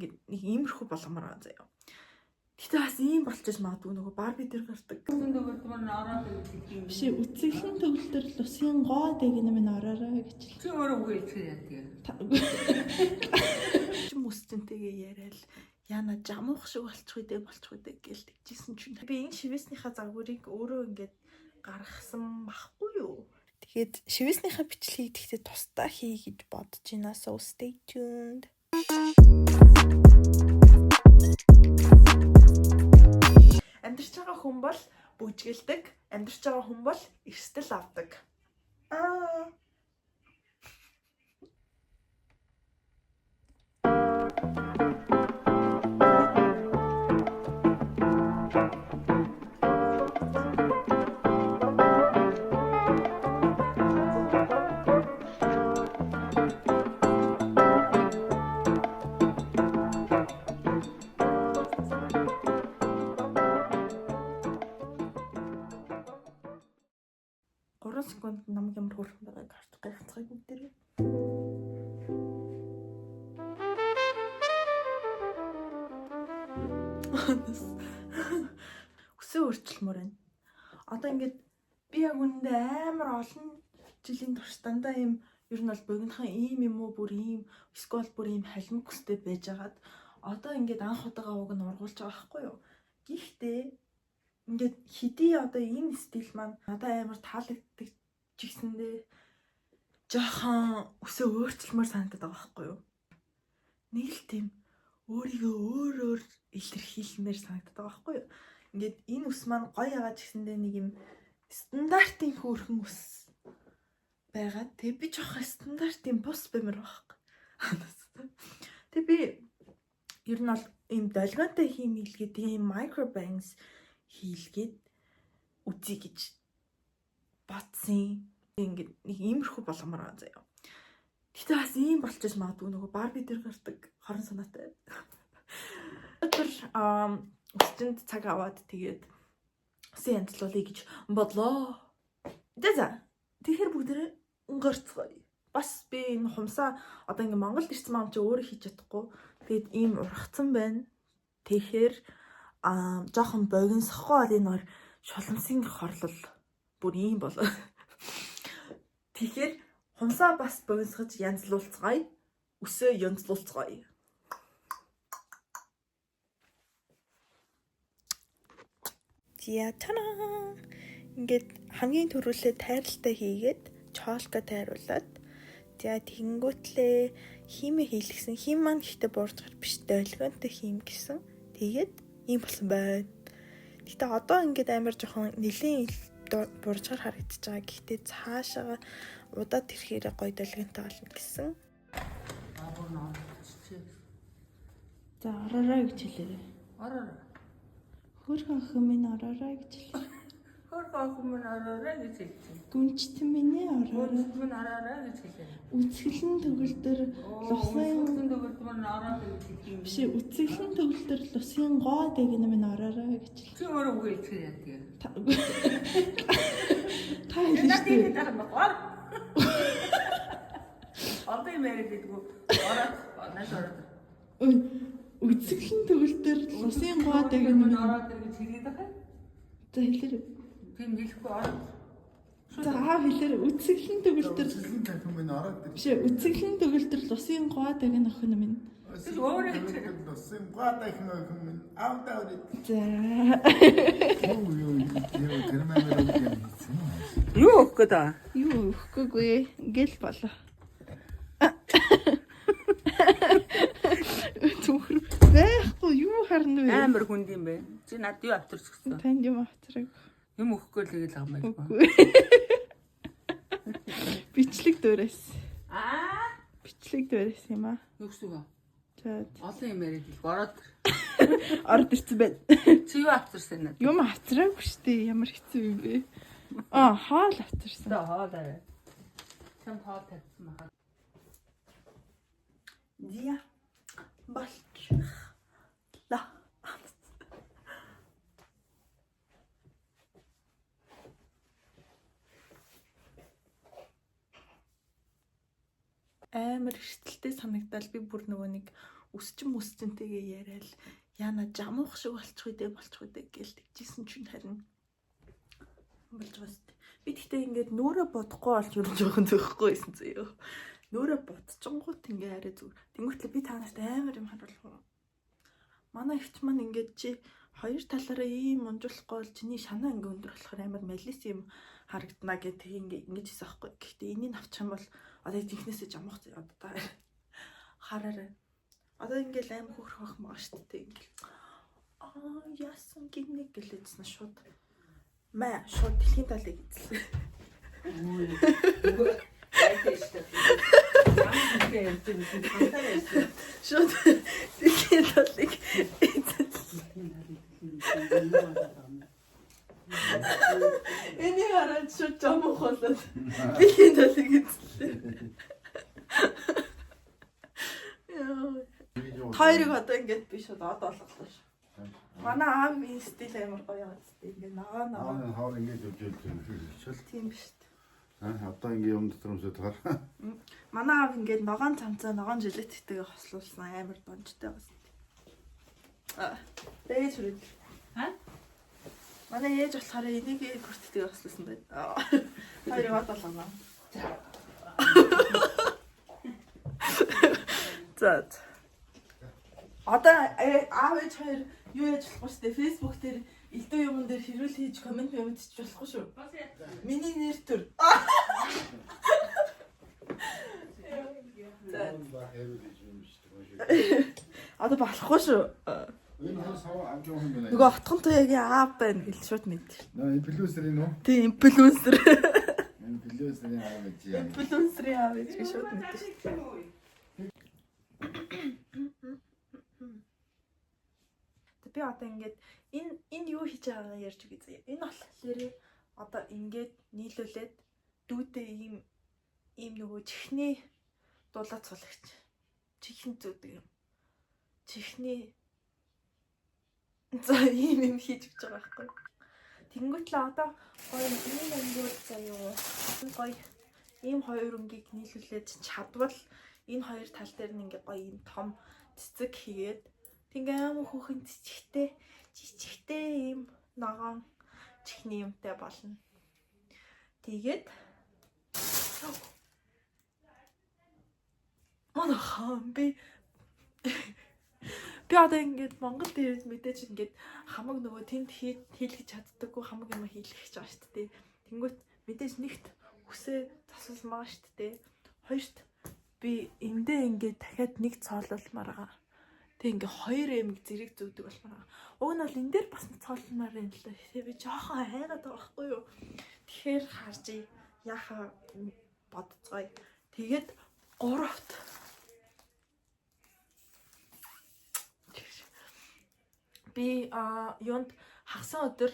Ингээд нэг иймэрхүү болгомоор байгаа заяа. Гэтэ бас ийм болчихж магадгүй нөгөө Барби дээр гардаг. Биш үцэглэн төгөлдөр лусын гоо дэгнэ минь ороорой гэж. Чи өөрөө үгүй хэлчихээ яа тэгээ. Чи мөсцөнтэйгээ яриад яна жамуух шиг болчих үдэ болчих үдэ гэл тэгжсэн чинь би энэ шивэснийхаа загварыг өөрөө ингээд гаргасан байхгүй юу? Тэгээд шивэснийхаа бичлэгийг тэгтээ тусдаа хий гэж бодож байна. So stay tuned. Амьдарч байгаа хүн бол бүжгэлдэг, амьдарч байгаа хүн бол эрсдэл авдаг. Аа. Гурван секунд намайг ямар хөөрхөн байгааг харж гайхацгаая бүгдээрээ. Өсөө өөрчлөмөр байна. Одоо ингээд би яг үнэндээ амар олон жилийн турш дандаа ийм ер нь бол богинохон ийм юм уу бүр ийм эсвэл бүр ийм халимг өстэй байжгаад одоо ингээд анх удаага уг нь ургуулж байгаа байхгүй юу. Гэхдээ ингээд хэдий одоо энэ стил маань надад амар таалагддаг ч гэсэндээ жоохон өсөө өөрчлөмөр санагдаад байгаа байхгүй юу. Нэг л тийм өөрийгөө өөр өөр илэрхийлмээр санагдаад байгаа байхгүй юу. Ингээд энэ үс маань гоё яагаад ч гэсэндээ нэг юм стандартын хөөрхөн үс байгаа. Тэгээ би жоохон стандартын бус баймар байхгүй. Тэгээ би ер нь бол ийм долгионтой хийм хийлгээд ийм micro bangs хийлгээд үзье гэж бодсон. Ингээд нэг иймэрхүү болгомоор байгаа заяа. Гэтэ бас ийм болчихж магадгүй нөгөө Барби дээр гардаг хорон санаатай. Тэр өсчөнд цаг аваад тэгээд үсэн янзлуулъя гэж бодлоо. За за. Тэгэхээр бүгдээрээ гарцгаая. Бас би энэ хумсаа одоо ингээ Монголд ирсэн маам чи өөрөө хийж чадахгүй. Тэгээд ийм ургацсан байна. Тэгэхээр жоохон богиносохгүй бол энэ нөр шуламсын хорлол бүр ийм болоо. Тэгэхээр хумсаа бас богиносгож янзлуулцгаая. Өсөө янзлуулцгаая. За танаа. Ингээд хамгийн түрүүлээ тайралтай хийгээд чоолко тайруулад за тэгэнгүүтлээ хиймээ хийлгсэн. Хийм маань гэхдээ буурдгар биш долгионтой хийм гэсэн. Тэгээд ийм болсон байна. Гэтэ одоо ингээд амар жоохон нэлийн буурдгар харагдаж байгаа. Гэхдээ цаашаага удаад ирэхээр гоё долгионтой болно гэсэн. Агуур нь орчихчих. За ороорой гэж хэлээрэй. Ороо. Хөөрхөн охин минь ороорой гэж хэлээ. Хөөрхөн охин минь ороорой гэж хэлсэн. Гүнчтэн минь ээ ороорой. Гүнчт минь ороорой гэж хэлээ. Үцгэлэн төгөлдөр лусын Үсгэлэн төгөлдөр нь ороод гэж хэлсэн. биш үцгэлэн төгөлдөр лусын гоо дэгнэ минь ороорой гэж хэлээ. Чи өөрөө үгүй хэлчихээ яа тэгээ. Та хэлнэ Надад шүү дээ. хэлээд байгаа юм байна. Ор. Одоо юм яриад байдгүй. Ороод нааш ороод. Үй, Үцгэлэн төгөлдөр лусын гоо дэгнэ минь ороод ир гэж хэлээд байгаа юм. За хэлээрэй. Тийм хэлэхгүй ороод. За аав хэлээрэй. Үцгэлэн төгөлдөр Үсгэлэн танхим минь ороод ир. биш үцгэлэн төгөлдөр лусын гоо дэгнэ охин минь. Тэр өөрөө хэлчихээ. Лусын гоо дахин охин минь аавдаа өрөө. За Юу юу юу тэр мэмэр үг юм хийсэн юм. Юу өгөх гээд байгаа? юу өгөхгүйгүй ингээл болоо. Түнхэр байхгүй юу харна вэ? Амар хүнд юм бэ. Чи надад юу авчирч гисэн? Танд юм авчраг. Юм өгөхгүй л тэгэл байгаа юм байна. Үгүй. Бичлэг дээрээс. Аа. Бичлэг дээрээс юм аа. Юу гэсэн үг вэ? За Олон юм яриад хэлэх. Ороод. орд ирсэн байна. Чи юу авчирсан надад? Юм авчраагүй шүү дээ. Ямар хэцүү юм бэ? Аа, хоол авчирсан. За хоол арай. Чамд хоол тавьсан баха. Зя болчихлаа. Амар эрсдэлтэй санагдал би бүр нөгөө нэг Үсчин мүсчинтэйгээ яриад яана жамуух шиг болчих үдэ болчих үдэ гэл тэгжсэн чинь харин болж байгаа сте. Би тэгтээ ингээд нүрэ бодохгүй болж юу жоохон зөхгүй байсан зөө. Нүрэ бодчихгоот ингээ арай зүг. Тэнгүүтлээ би та нарт амар юм харуулах уу? Манай эгч маань ингээд чи хоёр талаараа ийм унжуулахгүй бол чиний шанаа ингээ өндөр болохоор амар малис юм харагдана гэх тэг ингээ ингэж хийсэн аахгүй. Гэхдээ энийг авчих юм бол одоо жинхнээсээ жамуух зөө одоо та хараарай. Одоо ингээл амар хөөрөх байх маа шүү дээ ингээл. Аа яасан гинэ гэлээдсэн шууд. Маа шууд дэлхийн талыг эзэлсэн. Нөгөө айдаа шүү дээ. Ямар юм ярьж байгаа юм бэ? Шууд дэлхийн талыг эзэлсэн. Энийг хараад шууд жамуух болоод дэлхийн талыг эзэлсэн. Яа. Хоёрыг одоо ингээд би шууд од олголоо шүү. Манай аавын стил амар гоё юм зү. Ингээд ногоо ногоо. Аа хоор ингэж явж ялж. Тийм биш үү. Аа одоо ингэ юм дотор өмсөд хар. Манай аав ингээд ногоон цамцаа ногоон жилеттэйгээ хослуулсан амар донжтой байсан. Аа. Дээж хүрээд. Аа? Манай ээж болохоор энийг күрттэйгээ хослуулсан байна. Аа. Хоёрыг од олгоно. За. За. Одоо аав ээж хоёр юу яаж болохгүй шүү дээ. Facebook дээр элдв юмн дээр хэрүүл хийж комент мэмэд чиж болохгүй шүү. Миний нэр төр. За. Одоо болохгүй шүү. Энэ хаа сав авч явах юм байна. Нөгөө отхон туяагийн аав байна гэж шууд мэдээ. Наа инфлюенсер энэ үү? Тийм инфлюенсер. Инфлюенсерийн аав ээж яа. Инфлюенсерийн аав ээж гэж шууд мэдээ шүү. Тэг би одоо ингээд энэ энэ юу хийж байгаагаа ярьж өгье заяа. Энэ болохоор одоо ингээд нийлүүлээд дүүдээ ийм ийм нөгөө чихний дулаа цулагч. Чихэн зүүдэг юм. Чихний за ийм юм хийж өгч байгаа байхгүй. Тэнгүүтлээ одоо гоё ийм өнгөөр заяа. Гоё ийм хоёр өнгийг нийлүүлээд чадвал энэ хоёр тал дээр нь ингээ гоё ийм том цэцэг хийгээд Тэг ингээ амар хөөрхөн цэцэгтэй жижигтэй ийм ногоон чихний юмтай болно. Тэгээд манайхан би би одоо ингээд Монгол дээрээс мэдээж ингээд хамаг нөгөө тэнд хийлгэж чаддаггүй хамаг юм хийлгэх гэж байгаа шүү дээ. Тэнгүүт мэдээж нэгт үсээ засуулмаа шүү дээ. Хоёрт би эндээ ингээд дахиад нэг цоололмаар байгаа. Тэг ингээ хоёр эмэг зэрэг зүүдэг болмоор байгаа. Уг нь бол энэ дээр бас нэг цоолмаар юм л да. Тэгээ би жоохон хайгаад байгаа байхгүй юу. Тэгэхээр харж яхаа бодцгоё. Тэгээд гуравт би юунд хагасан өдөр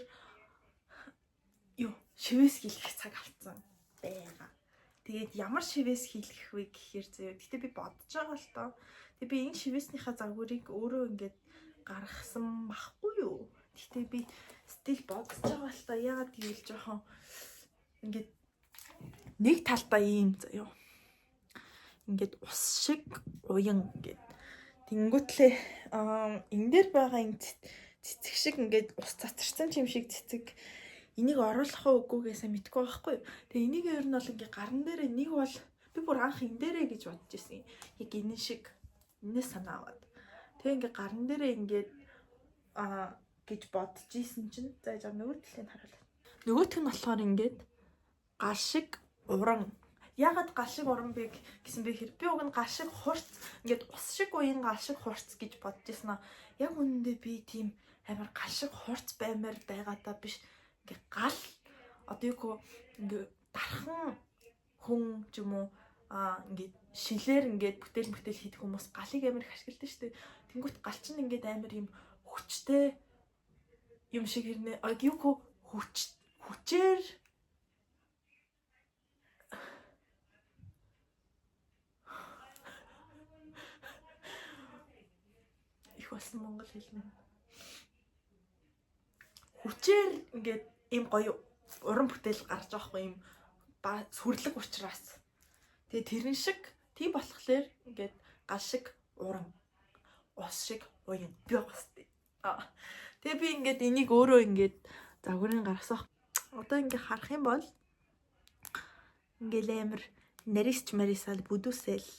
юу шивээс хийлгэх цаг авцсан байгаа. Тэгээд ямар шивээс хийлгэх вэ гэхээр зөө. Гэтэ би бодож байгаа л доо. Тэг би энэ шивээснийхаа загварыг өөрөө ингээд гаргасан байхгүй юу? Гэтэ би стил бодож байгаа л доо. Яагаад гэвэл жоохон ингээд нэг талдаа ийм заяа. Ингээд ус шиг уян ингээд тэнгүүтлээ энэ дээр байгаа энэ цэцэг шиг ингээд ус цацарсан юм шиг цэцэг энийг оруулах уу үгүйгээ сайн мэдэхгүй байхгүй юу. Тэгээ энийг ер нь бол ингээ гаран дээрээ нэг бол би бүр анх энэ дээрээ гэж бодож ирсэн. Яг энэ шиг энэс санаа аваад. Тэгээ ингээ гаран дээрээ ингээд гэж бодож исэн чинь за яа нөгөө талыг харуулаа. Нөгөөх нь болохоор ингээд гар шиг уран. Яагаад гал шиг уран бэ гэсэн бэ хэр би уг нь гал шиг хурц ингээд ус шиг уян гал шиг хурц гэж бодож ирсэн аа. Яг үнэндээ би тийм амар гал шиг хурц баймаар байгаадаа биш. Ингээ гал одоо юу ингээ дархан хүн ч юм уу ингээд шилээр ингээд бүтээл бүтээл хийдэг хүмүүс галыг амар их ашигладаг шүү дээ. Тэнгүүт гал чинь ингээд амар юм хүчтэй юм шиг хэрнээ. А юу хүч хүчээр их болсон монгол хэл минь. Хүчээр ингээд ийм гоё уран бүтээл гарч байгаа хгүй юм сүрлэг учраас. Тэгээ тэрэн шиг тийм болохоор ингээд гал шиг уран. ус шиг уян би байгаас тээ. Тэгээ би ингээд энийг өөрөө ингээд загварын гаргасан. Одоо ингээд харах юм бол ингээл амар нарисч марисаал бүдүүсэл.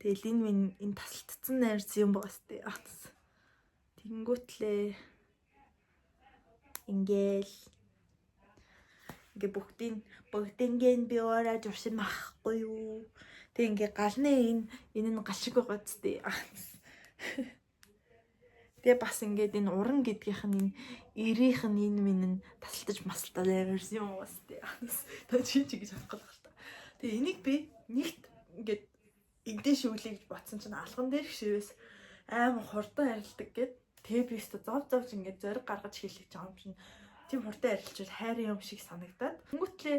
Тэгэл энэ минь энэ тасалтцсан найрц юм байгаас тээ. Тэгэнгүүтлээ ингээл ингээ бүгдийг би өөрөө журшин махгүй юу. Тэг ингээ галны энэ нь гал шиг байгаа зү. Тэгээ бас ингээд энэ уран гэдгийнх нь энэ ирийнх нь энэ минь нь тасалтаж масалтаа ярьсан юм уус тээ. Та чи чи гэж авах гал та. Тэгээ энийг би нэгт ингээд эндээ шүглээ гэж бодсон чинь алган дээр шивээс амар хурдан арилдаг гэд. Тэгээ би өстө зов зовж ингээд зориг гаргаж хийлгэж байгаа юм чинь тийм хурдан арилчвал хайрын юм шиг санагдаад. Тэнгүүтлээ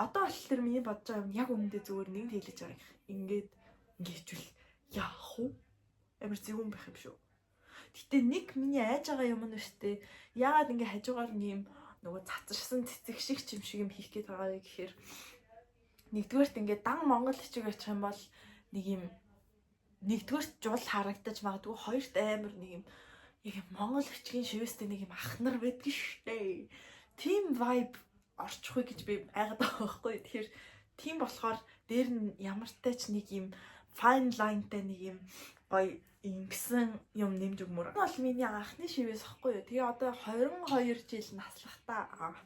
одоо болохоор миний бодож байгаа юм яг үнэндээ зүгээр нэг хэлэж байгаа юм. Ингээд ингээчвэл яах вэ? Амар зөвүүн байх юм шүү. Гэтэ нэг миний айж байгаа юм нь шүү дээ. Яагаад ингээ хажуугаар нь юм нөгөө цацарсан цэцэг шиг юм шиг юм хийх гээд байгаа вэ гэхээр нэгдүгээрт ингээ дан Монгол хичээг очих юм бол нэг юм нэгдүгээрт жул харагдаж магадгүй, хоёрт амар нэг юм яг юм Монгол хичгийн шивээстэй нэг юм ах нар байдаг шүү дээ. Тим vibe орчихгүй гэж би айгаад байгаа байхгүй. Тэгэхээр тийм болохоор дээр нь ямартай ч нэг юм fine line-тай нэг юм гоё ингэсэн юм нэмж өгмөр. Энэ бол миний анхны шивээс ихгүй юу. Тэгээ одоо 22 жил наслахтаа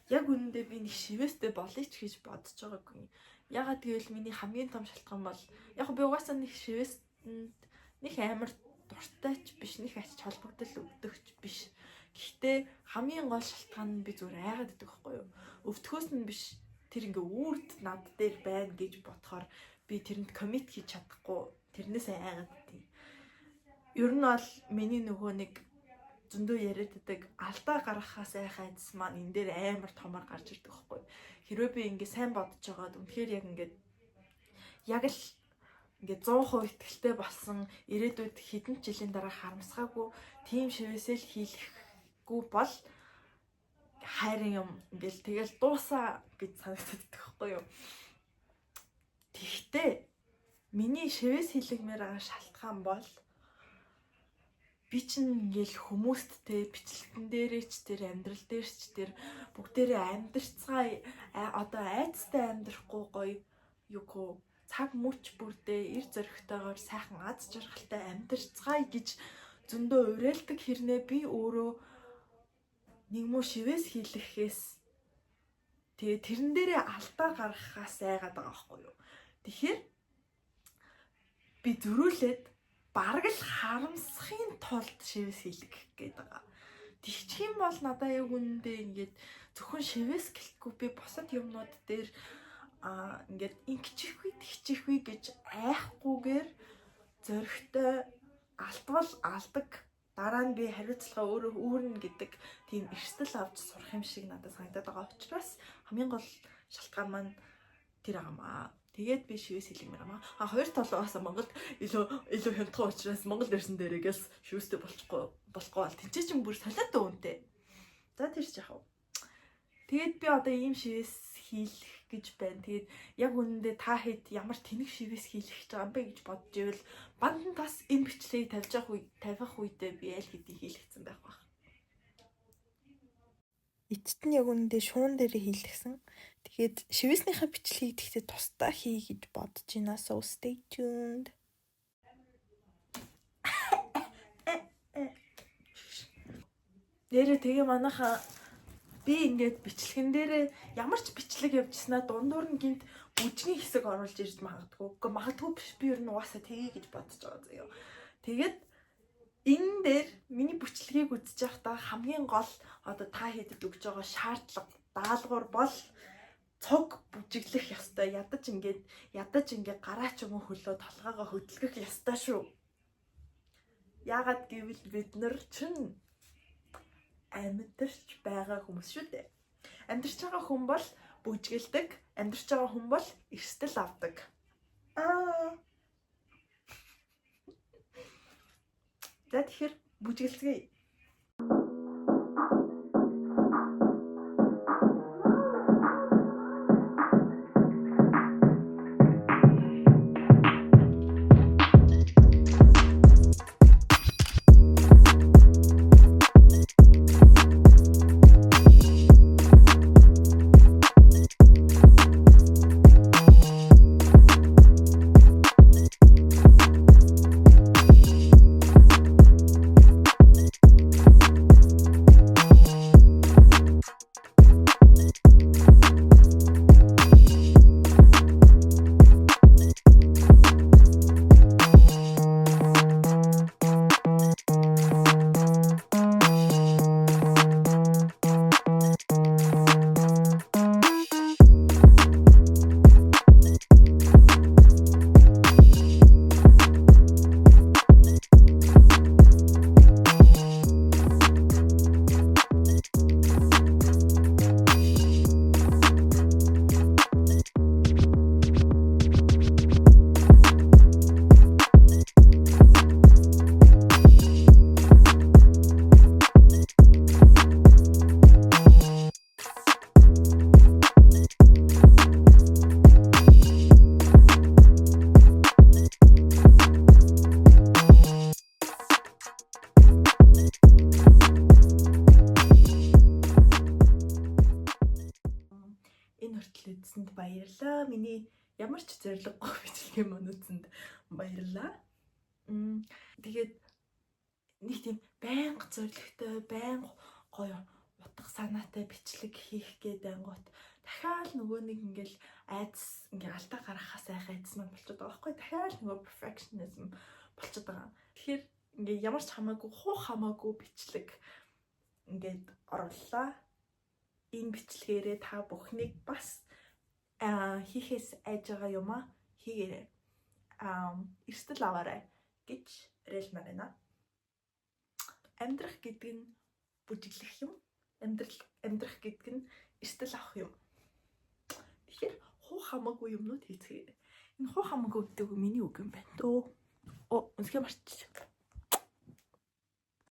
яг үнэндээ би нэг шивээстэй болъё ч гэж бодож байгаагүй. Ягаад гэвэл миний хамгийн том шалтгаан бол яг би угаасаа нэг шивээсэнд нэг амар дуртай ч биш, нэг ач холбогдол өгдөгч биш. Гэхдээ хамгийн гол шалтгаан нь би зүгээр айгаад идэх байхгүй юу. Өвдөхөөс нь биш, тэр ингээ үрд над дээр байна гэж бодохоор би тэрэнд commit хийж чадахгүй, тэрнээсээ айгаад идэв. Ер нь бол миний нөгөө нэг зөндөө яриад байдаг алдаа гаргахаас айх айдас маань энэ дээр амар томор гарч ирдэг байхгүй. Хэрвээ би ингээ сайн бодож байгаад үнэхээр яг ингээд яг л ингээ 100% итгэлтэй болсон ирээдүйд хэдэн жилийн дараа харамсгаагүй тийм шивээсээ л хийлэхгүй бол хайрын юм ингээл тэгэл дуусаа гэж санагдаад идэх байхгүй юу. Тэгтээ миний шивээс хийлгмээр байгаа шалтгаан бол би чинь ингээл хүмүүст те бичлэгтэн дээрээ ч тэр амьдрал дээр ч тэр бүгдээрээ амьдрцгаа одоо айцтай амьдрахгүй гоё югөө цаг мөч бүрдээ эр зоригтойгоор сайхан аз жаргалтай амьдрцгаая гэж зөндөө уриалдаг хэрнээ би өөрөө нэг муу шивээс хийлгэхээс тэгээ тэрэн дээрээ алдаа гаргахаас айгаад байгаа байхгүй юу. Тэгэхээр би зөрүүлээд бараг л харамсахын тулд шивээс хийлгэх гээд байгаа. Тэгчих юм бол надаа яг үнэндээ ингээд зөвхөн шивээс гэлтгүй би бусад юмнууд дээр ингээд ингэчихгүй тэгчихгүй гэж айхгүйгээр зоригтой алтвал алдаг дараа нь би хариуцлага өөрөө үүрнэ гэдэг тийм эрсдэл авч сурах юм шиг надад санагдаад байгаа учраас хамгийн гол шалтгаан маань тэр байгаамаа. Тэгээд би шивээс хийлгэмээр байгаа. А хоёр толгоос Монголд илүү хямдхан учраас Монгол ирсэн дээрээс шивээстэй болохгүй бол тэнцээ чинь бүр солиотой үнэтэй. За тэр чи яах вэ? Тэгээд би одоо ийм шивээс хийлэх гэж байна. Тэгээд яг үнэндээ та хэд ямар тэнэг шивээс хийлэх гэж байгаа юм бэ гэж бодож ивэл бандан тас энэ бичлэгийг тавих үедээ би аль хэдийн хийлгэсэн байх байх. Эцэст нь яг үнэндээ шуун дээрээ хийлгэсэн. Тэгээд шивээснийхээ бичлэгийг тэгтээ тусдаа хий гэж бодож байна. So stay tuned. Нэрээ тэгээ манайхаа би ингээд бичлэгэн дээрээ ямар ч бичлэг явуулснаа дундуур нь гинт бүжгийн хэсэг оруулж ирж магадгүй. Үгүй магадгүй биш, би ер нь угаасаа тгий гэж бодож байгаа заяа. Тэгээд энэ дээр миний бичлэгийг үзэж байхдаа хамгийн гол одоо та хэдэд өгж байгаа шаардлага даалгавар бол цуг бүжиглэх ёстой. Ядаж ингээд гараа ч юм уу хөлөө толгоогоо хөдөлгөх ёстой шүү. Яагаад гэвэл бид нар чинь амьдарч байгаа хүмүүс шүү дээ. Амьдарч байгаа хүн бол бүжгэлдэг, амьдарч байгаа хүн бол эрсдэл авдаг. За тэгэхээр бүжгэлцгээе. үзсэнд баярлалаа. Миний ямар ч зорилгогүй бичлэгээ мөн үзсэнд баярлалаа. Тэгээд нэг тийм байнга зорилготой, байнга гоё утга санаатай бичлэг хийх гээд ангуут дахиад нөгөө нэг ингээл айдас, ингээ алдаа гаргахаас айх айдас маань болчиход байгаа байхгүй. Дахиад нөгөө perfectionism болчиход байгаа. Тэгэхээр ингээ ямар ч хамаагүй, хуу хамаагүй бичлэг ингээд орууллаа. Энэ бичлэгээрээ та бүхнийг бас хийхээс айж байгаа юм а хийгээрэй. Эрсдэл аваарай гэж уриалмаар байна. Амьдрах гэдэг нь бүжиглэх юм. Амьдрал, амьдрах гэдэг нь эрсдэл авах юм. Тэгэхээр хуу хамаагүй юмнууд хийцгээе. Энэ хуу хамаагүй гэдэг үг миний үг юм байна дөө. Оо, үнсгээ марччих.